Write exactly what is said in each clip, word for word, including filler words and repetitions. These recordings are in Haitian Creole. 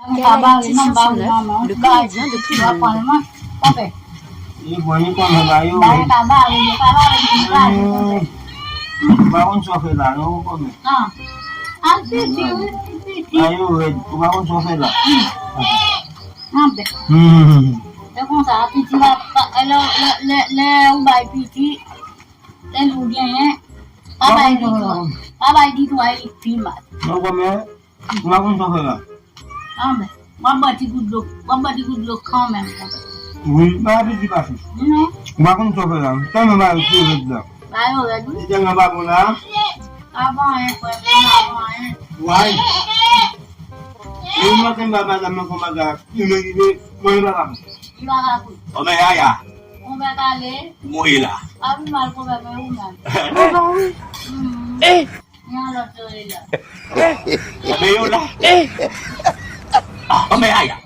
Ou ka bare non, bare manman, ou bare ti piti w ap pran l, man. Konpè. Li bon, li konn ba yo. Bare ka bare, yo ka bare, yo ka bare, konpè. Ou pa konn sa w fè la, non, konpè. Ah. Al piti, wi, piti. Ba yo rèd, ou pa konn sa w fè la. Anben. Hmm. Se konsa, piti va, va, lè, lè, lè, lè ou bay piti, lè ou genyen, pa bay di twa. Pa bay di twa, li pi mal. Non, konpè. Ou pa konn sa w fè la. Anben, w ap bwè ti gout dlo, w ap bwè ti gout dlo kanmenm. Wi, ba piti pase. Non. Ou pa konn sa w fè la. Tèlman ba yo ti rèd la. Ba yo rèd, wi. Ti tèlman pa bon la. Avan anyen, frè, avan anyen. Way. E ou manke m ba madanm nan fon bagay. Li menm li ve, mwen li pa ka pou. Li pa ka pou. Kòmè yaya. Konpè pale. Ou mouri la. Pa pi mal, konpè, men ou menm. Konpè, wi. Hmm. Eh! Yon lòt yo ye la. Anben yo la. Ah, anben yaya.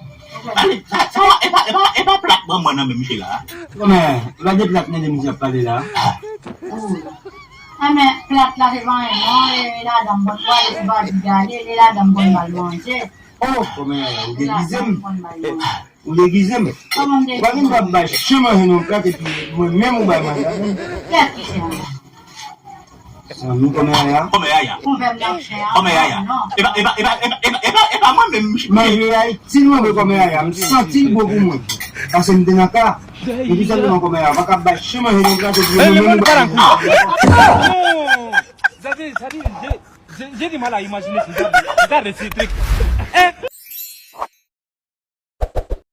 Ale, sa, sa, e pa, e pa, e pa plat manman nan menm misye la. Kòmè, e pa de plat nan de misye ap pale la. Anben, plat la se pa anyen non, e ladan m konn pwale, se pa di gade, e ladan m konn ba l manje. Oh, kòmè yaya, ou degize m. Ou degize m. Ou pa gen dwa bay chen manje nan plat epi mwen menm ou bay manje. Kiyès ki chen an? San nou kòmè yaya. Kòmè yaya. Kòmè yaya. Kòmè yaya. Non. E pa, e pa, e pa, e pa, e pa, e pa, e pa mwen menm. Manje a itil mwen vre kòmè yaya. M santi l bon pou mwen. Paske m te nan ka. Epi sèlman kòmè yaya. Ou pa ka bay chen manje nan plat epi mwen menm ou bay manje. Sa di, sa di, je, je, je di mal a imajine se jan de, jan de se trik. Eh!